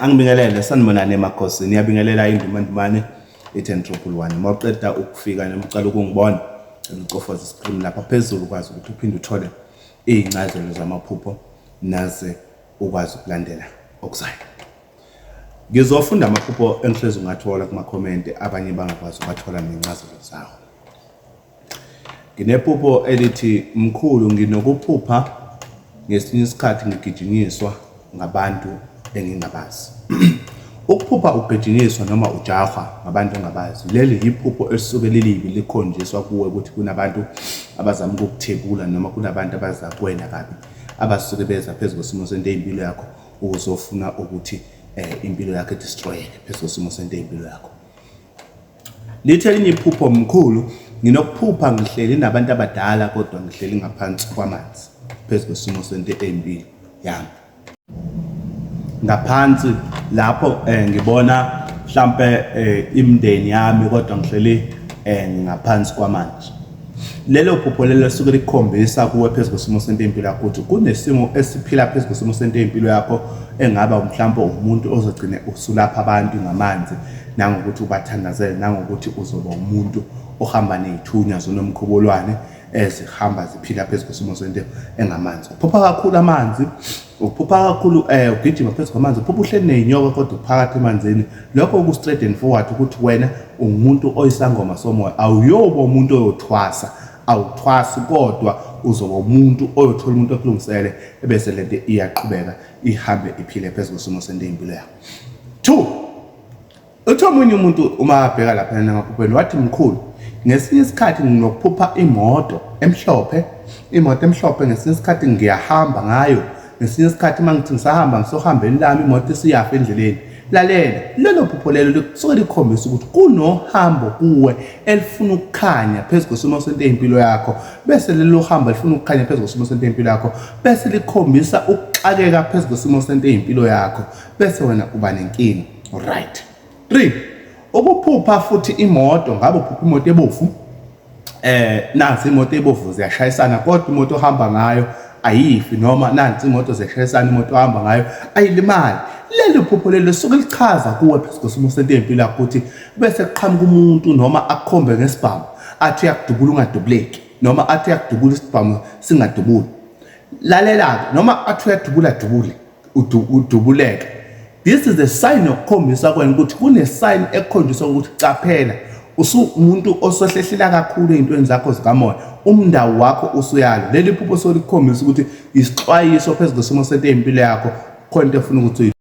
Angibingelele, sanibonani emakhosini. Iyabingelela indumandumane i-10 triple one. Uma uqeda ukufika noma ucala ukungibona, cela ucofoze iscreen lapha phezulu ukwazi ukuthi uphinde uthole iy'ncazelo zamaphupho naze ukwazi ukulandela okuzayo. Ngizofunda amaphupho engihlezi ngiwathola kumakhomenti abanye bangakwazi ukwathola nencazelo zawo. Nginephupho elithi mkhulu nginokuphupha ngesinye isikhathi ngigijinyiswa ngabantu engingabazi. Ukuphupha ugijinyiswa noma ujahwa ngabantu ongabazi, leli yiphupho elisuke lilibi likhonjiswa kuwe ukuthi kunabantu abazama ukukuthebula noma kunabantu abaza kuwena kabi abasuke beza phezu kwesimo sento eyimpilo yakho ukuzofuna ukuthi impilo yakho idestroyeke phezu kwesimo sento eyimpilo yakho. Lithi elinye iphupho mkhulu, nginokuphupha ngihleli nabantu abadala kodwa ngihleli ngaphansi kwamanzi phezu kwesimo sento eyimpilo yami. Ngaphansi lapho ngibona mhlampe imindeni yami kodwa ngihleli ngaphansi kwamanzi. Lelo phupho lelo lisuke likukhombisa kuwe phezu kwesimo sento empilo yakho ukuthi kunesimo esiphila phezu kwesimo sento empilo yakho engaba mhlawumbe umuntu ozogcine usulapha abantu ngamanzi nangokuthi ubathandazele nangokuthi uzoba umuntu ohamba ney'thunywa zonomkhobolwane ezihamba ziphila phezu kwesimo sento engamanzi. Uphupha kakhulu amanzi, uphupha kakhulu ugijima phezu kwamanzi, uphupha uhleli ney'nyoka kodwa uphakathi emanzini. Lokho ku-straight and forward ukuthi wena ungumuntu oyisangoma somoya, awuyoba umuntu oyothwasa, awuthwasi kodwa uzoba umuntu oyothola umuntu okulungisele ebese lento iyaqhubeka ihambe iphile phezu kwesimo sento empilo yakho. 2 Uthi omunye umuntu uma abheka lapha emaphupheni wathi mkhulu ngesinye isikhathi nginokuphupha imoto emhlophe, imoto emhlophe ngesinye isikhathi ngiyahamba ngayo, ngesinye isikhathi uma ngithi ngisahamba ngisohambeni lami imoto isiyafa endleleni. Lalela, lelo phupho lelo lisuke likhombisa ukuthi kunohambo kuwe elifuna ukukhanya phezu kwesimo sento empilo yakho, bese lelo hambo elifuna ukukhanya phezu kwesimo sento empilo yakho, bese likhombisa ukuxakeka phezu kwesimo sento empilo yakho, bese wena uba nenkinga. Right. 3 ukuphupha futhi imoto, ngabe uphupha imoto ebovu, nansi imoto ebovu ziyashayisana kodwa imoto ohamba ngayo ayifi, noma nansi imoto ziyashayisana imoto ohamba ngayo ayilimali. Leli phupho leli lisuke lichaza kuwe phezu kwesimo sento empilo yakho ukuthi bese kuqhamuka umuntu noma akukhombe ngesibhamu athi uyakudubula ungadubuleki, noma athi uyakudubula isibhamu singadubuli. Lalela-ke, noma athi uyadubula dubule udubuleke. This is a sign yokukhombisa kwena ukuthi kune-sign ekukhonjiswa ukuthi qaphela, usuwumuntu osohlehlela kakhulu ey'ntweni zakho zikamoya, umndawo wakho usuyalo. Leli phupho solikukhombisa ukuthi isixwayiso phezu kwesimo sento ey'mpilo yakho, khona into efuna ukuthi.